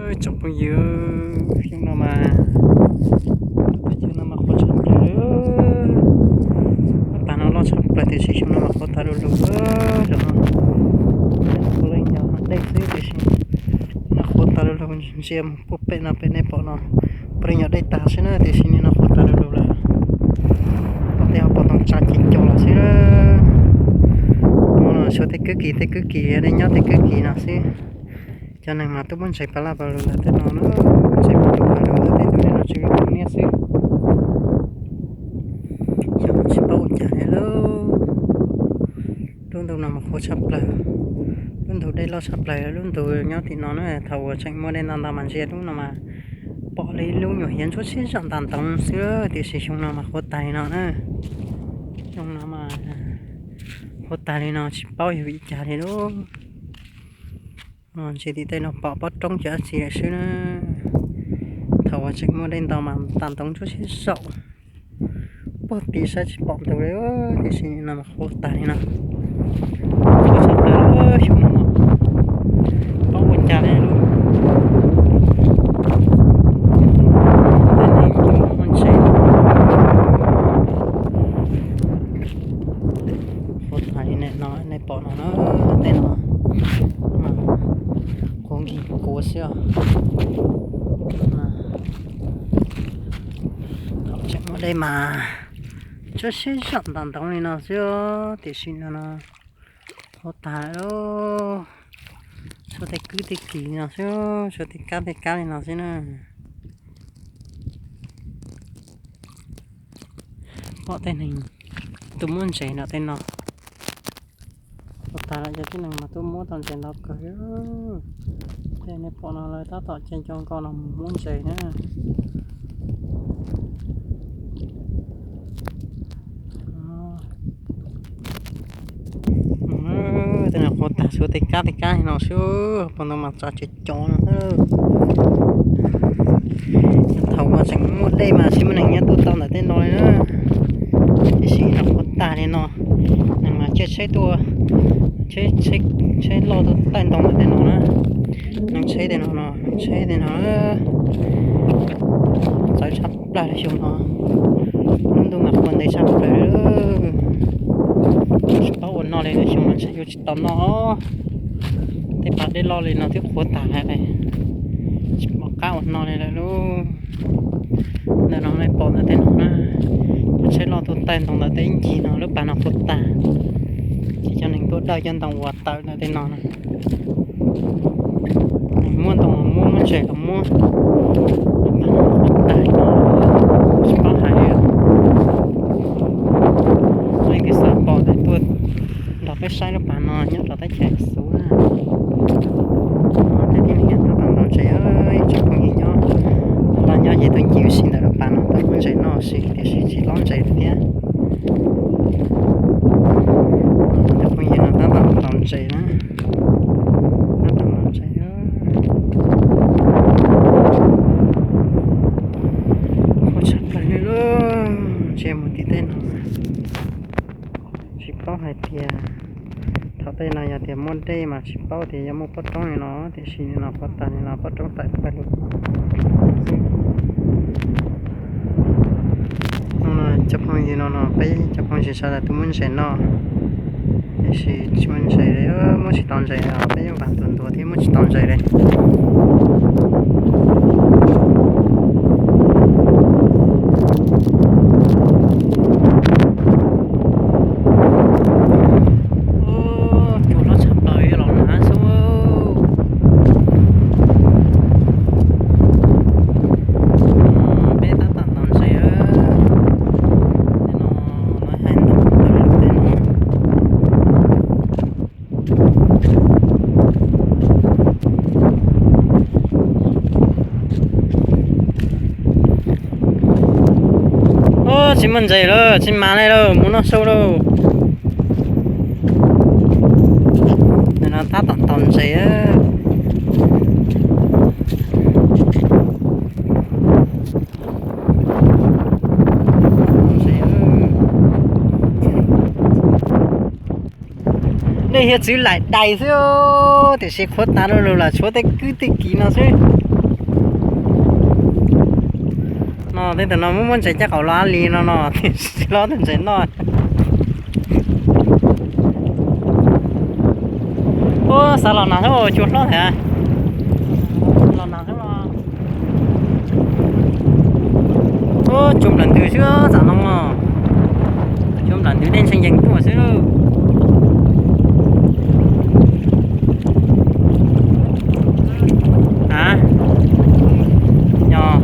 Tsoom phooj ywg, xyoo no mas, teb chaws no mas qhuav tshaj plaws li. Lub pas no loj tshaj plaws tiam sis xyoo no mas qhuav tag lug lug. Cov no puav leej yog dej xwb tiam sis no qhuav tag lug lug, ntsia mus puag pem no pem nej pom no puav leej yog dej tag xwb na tiam sis nim no qhuav tag lug lug lawm. Pom tej hauv paus ntoo tsa ces caum los xwb na. Mus no suav tej kwb kis tej kwb kis, nyob tej kwb kis no xwb. Cov neeg mas tuaj muab ntses pab laj pab lug lawm tej no na, ntses pab laj pab lug lawm tej no, tej no tsis muaj niaj xwb. Xyov tsis paub ua cas li lauj. Lub ntuj no mas qhuav tshaj plaws, lub ntuj dej loj tshaj plaws, lub ntuj nyob tim no na, thaum uas tseem muaj dej ntau ntau mas ntsia lub no mas pom li lub nyuam hiav ntsuab siab zam ntas ntoov xwb tiam sis xyoo no mas qhuav tag li no na. Xyoo no mas qhuav tag li no tsis paub yog vim cas li lauj. Ntsia tim tej no pom pob roob cov dab tsi lawm xwb na. Thaum uas tseem muaj dej ntau mas ntas ntoov ntsuab siab zaum. Puag tim saib tsis pom ntug li tiam sis no mas qhuav tag li no. Qhuav tshaj plaws xyoo no, paub ua cas li lauj. Tej neeg muaj ntses qhuav tag li no, nej pom no na, tej no qhuav nkig kuav xwb os. Thaum tseem muaj dej mas ntsuab siab zam ntas ntoov li no xwb tiam sis no no qhuav tag lawm. Tshuav tej kwb tej kis no xwb, tshuav tej kab tej kab li no xwb na. Pom tej neeg tuaj muab ntses nram tej no. Qhuav tag lawm, cov tib neeg mas tuaj muab tau ntses ntau kawg. Tej nej pom no lawv tab tom caij nco nkoj no mus muab ntses na. Tej no qhuav tag, tshuav tej kab tej kab li no xwb, puag ntau mas tsa cov cov no. Thaum uas tseem muaj dej mas tsis muaj neeg nyob tuaj tau ntawm tej no li na. Tiam sis no qhuav tag li no, neeg mas caij tsheb tuaj, tsheb loj tuaj taij ntoo ntawm tej no na. Neeg tsheb tej no no, neeg tsheb tej no txawv tshaj plaws li xyoo no. Lub ntuj mas qhuav ntev tshaj plaws li. Tsis paub ua no li, xyoo no ntshe yuav tsis tau noj. Tej pas dej loj li no twb qhuav tag li, tsis pom qab ua no li lawm lauj. Ntawm no nej pom ntawm tej no na, cov tsheb loj tuaj taij ntoo ntawm tej ib ncig no lub pas no qhuav tag. Ces cov neeg tuaj dawj cov ntoo uas tawm ntawm tej no na. Neeg muab ntoo muab, muab ntses los muab. Lub pas no qhuav tag li no, tsis paub hais li. Leej twg xav pom ces tuaj nrog peb saib lub pas no nyob rau teb chaws Xuv na. Tej tib neeg nyob tuaj tau ntaus ntses, ib tsoom phooj ywg nyob, los nyob ces tuaj ncig ua si ntawm lub pas no tuaj muab ntses noj ua si tiam sis tsis lob ntses thiab. Cov phooj ywg no tab tom ntaus ntses na, tab tom ntaus ntses. Qhuav tshaj plaws li lauj, ntsia mus tim tej no. Tsis paub hais tias thaum tej no yog tias muaj dej mas tsis paub tias yuav muaj pob roob li no, tiam sis nim no qhuav tag li no pob roob tawm pawg lug. Cov phooj ywg no no peb cov phooj ywg sawv daws tuaj muab ntses noj, tiam sis tsis muaj ntses li, muab tsis tau ntses, peb yeej npaj tuaj ntua thiab muab tsis tau ntses li. Cua hlob tshaj plaws los hnav xwb. Peb tab tom ntaus ntses, tej no lawv hais ntaus tej lus tej no. Tsis muaj ntses lawm, tsis mas li lawm, mus noj su lawm. Nim no tab tom ntaus ntses. Dej hiav txwv laim dais xwb, tiam sis qhuav tas lug lug lawm, tshuav tej kwb tej kis no xwb. No tej tam no muab muab ntses caj qaum los li no no, tsis hlob tej ntses noj. Ub, xav los nag thiab, cua hlob thiab. Los nag thiab los. Ub, cua nplawm ntws xwb tam no. Cua nplawm ntws dej ntshee yees tuaj xwb lauj. A, yog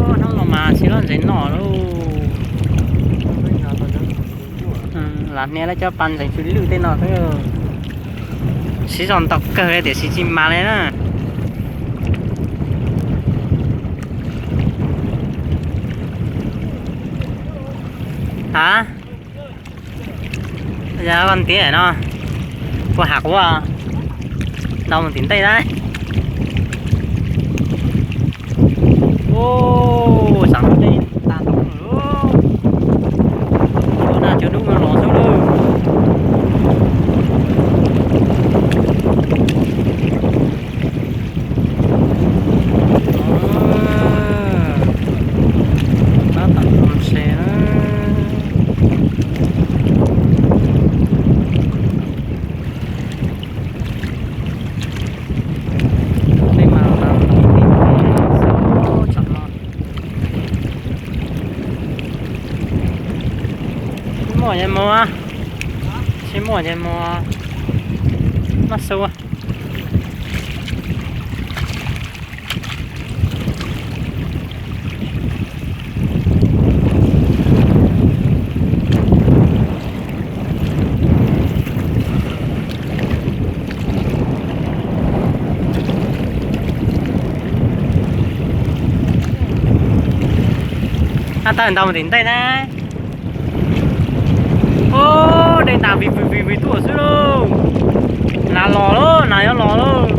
hnub no mas tsis hlob ntses noj lauj. Lam hnia lawv cov pas ntsees tsw lwj tej no xwb. Siv zog ntau kawg li tiam sis tsis mas li na. A, yog vaj ntiav no puas hab ua ntau mus tim ntej na. Ub, saum no dej tas nrho lawm. Cua nag cua dub no los xwb lauj. Tab tom ntse na. Tej mas ntau ntau tim no xwb tsam no. Tsis muaj ces mus, tsis muaj ces mus, maj xu. Ab, tawm ntau mus tim ntej na. Ub, dej ntas vij vwg vij vwg tuaj xwb lauj. Nas los lauj, nas yuav los lauj.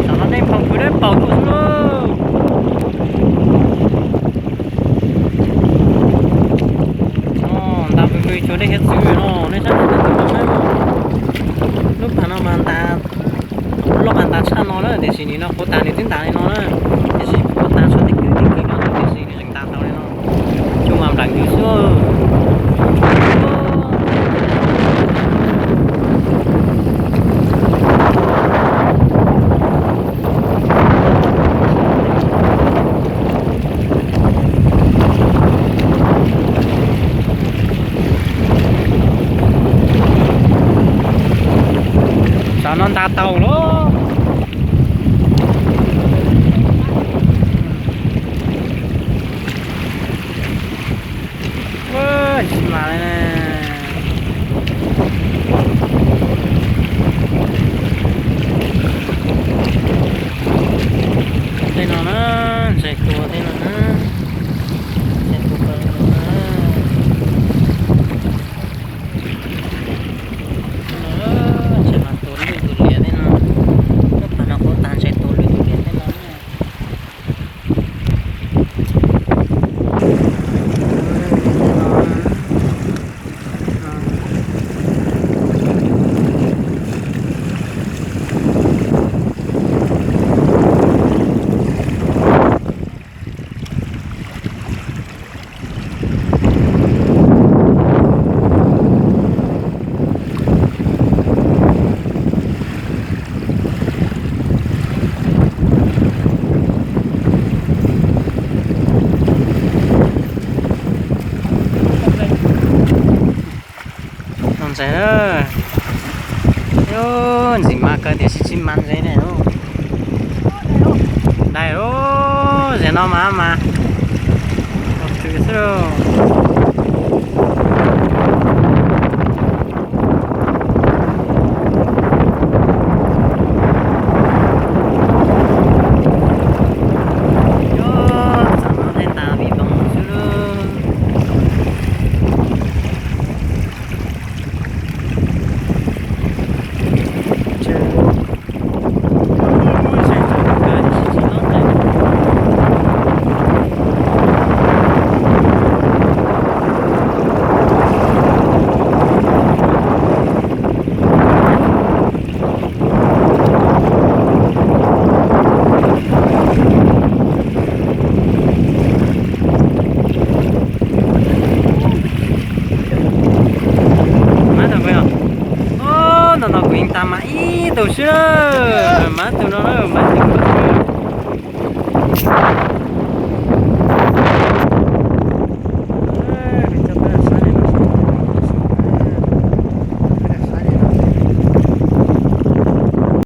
Tam no dej nphau phwv dawb paug tuaj xwb lauj. Ntas vwg vwg tsuas dej hiav txwv no, nej saib, lub pas no mas ntas, lub pas ntas tshaj no na, tiam sis nim no qhuav tas nws twb ntas li no na, tiam sis qhuav tas txhua tej kwj tej kwj no na, tiam sis nws tseem ntas tau li no. Cua mas nplawm ntws xwb. Tam no ntas tau lawm. Tsis mas li na. Tej no na, ntses tuag tej no na, ntses tuag kawg no na. Ntses mas tuag lwj tus liam tej no, lub pas no qhuav tas ntses tuag lwj tus liam tej no. Ntses, ntxim mas kawg tiam sis tsis mas ntses ne. Dai lub, zem no mas mas twm xwb lauj. Tam no tej ntas vij voog xwb lauj. Ib tug xwb na, mas tus no na, mas tus no xwb.